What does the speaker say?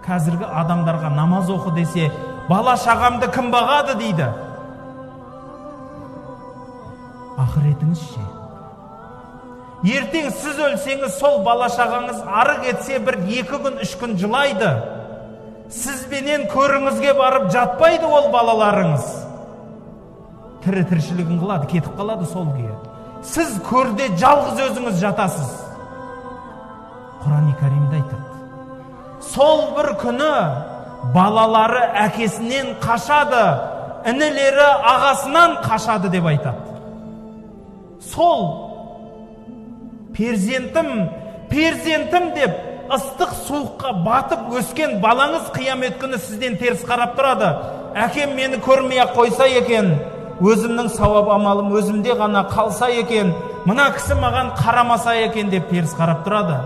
Қазіргі адамдарға намаз оқы десе, бала шағамды кім бағады дейді. Ақыретіңіз ше? Ертең сіз өлсеңіз, сол бала шағаңыз ары кетсе бір 2 күн, 3 күн жылайды. Сізбенен көріңізге барып жатпайды ол балаларыңыз. Тірі тіршілігін қылады, кетіп қалады сол күйі. Сіз көрде жалғыз өзіңіз жатасыз. Құран-и Каримде айтады. Сол бір күні балалары әкесінен қашады, інілері ағасынан қашады деп айтады. Сол перзентім, перзентім деп ыстық суыққа батып өскен балаңыз қиямет күні сізден теріс қарап тұрады. Әкем мені көрмей-ақ қойса екен, өзімнің сауап амалым өзімде ғана қалса екен, мына кісі маған қарамаса екен деп теріс қарап тұрады.